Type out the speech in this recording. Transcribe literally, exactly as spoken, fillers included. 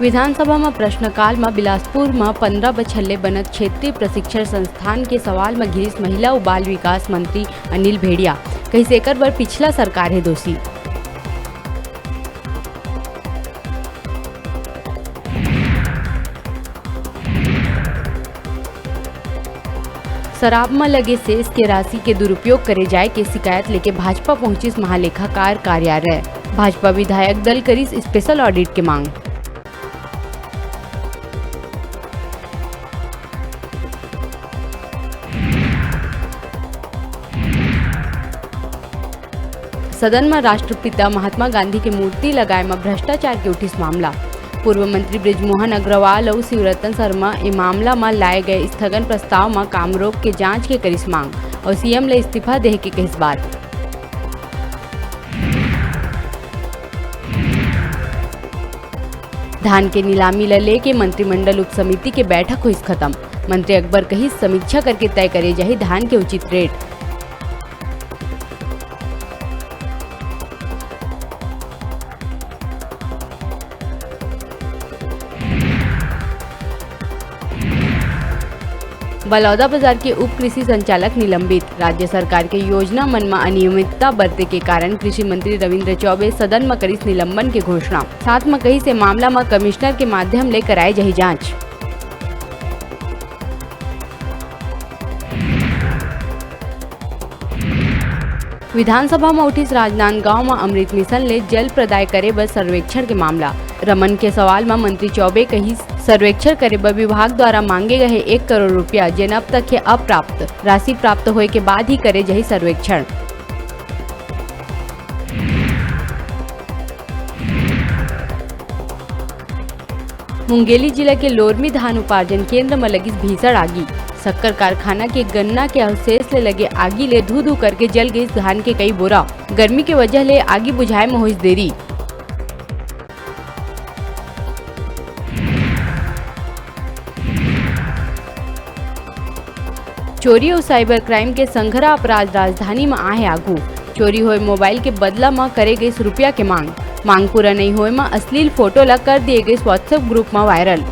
विधानसभा म प्रश्नकाल म बिलासपुर म पंद्रह बछर ले बनत क्षेत्रीय प्रशिक्षण संस्थान के सवाल म घिरिस महिला अउ बाल विकास मंत्री अनिल भेड़िया, कहिस एकर बर पिछला सरकार हे दोषी। शराब म लगे सेस के राशि के दुरुपयोग करे जाय के शिकायत लेके भाजपा पहुंचिस महालेखाकार कार्यालय। भाजपा विधायक दल करिस special audit के मांग। सदन म राष्ट्रपिता महात्मा गांधी के मूर्ति लगाए म भ्रष्टाचार के उठिस मामला। पूर्व मंत्री बृजमोहन अग्रवाल अउ शिवरतन शर्मा ए मामला म लाए गए स्थगन प्रस्ताव म काम रोक के जांच के करिस मांग अउ सीएम ले इस्तीफा देहे के कहिस बात। धान के नीलामी ल लेके मंत्रिमंडल उपसमिति के बैठक होइस खत्म। मंत्री अकबर कहिस, समीक्षा करके तय करे जाही धान के उचित रेट। बलौदाबाजार के उप कृषि संचालक निलंबित। राज्य सरकार के योजना मन म अनियमितता बरते के कारण कृषि मंत्री रविंद्र चौबे सदन म करिस निलंबन के घोषणा। साथ म कहिस, ए मामला म कमिश्नर के माध्यम ले कराए जाही जांच। विधानसभा म उठिस राजनांदगांव म अमृत मिशन ले जल प्रदाय करे बर सर्वेक्षण के मामला। रमन के सवाल म मंत्री चौबे कहिस, सर्वेक्षण करे बर विभाग द्वारा मांगे गए एक करोड़ रुपया, जेन अब तक हे अप्राप्त। राशि प्राप्त होए के बाद ही करे जाही सर्वेक्षण। मुंगेली जिला के लोरमी धान उपार्जन केंद्र म लगिस भीषण आगी। शक्कर कारखाना के गन्ना के अवशेष ले लगे आगी ले धू धू करके जल गइस धान के कई बोरा। गर्मी के वजह ले आगी बुझाए म होइस देरी। चोरी अउ साइबर क्राइम के संघरा अपराध राजधानी म आहे आगू। चोरी होए मोबाइल के बदला म करे गइस रुपया के मांग। मांग पूरा नइ होए म अश्लील फोटो ल कर दिए गइस WhatsApp ग्रुप म वायरल।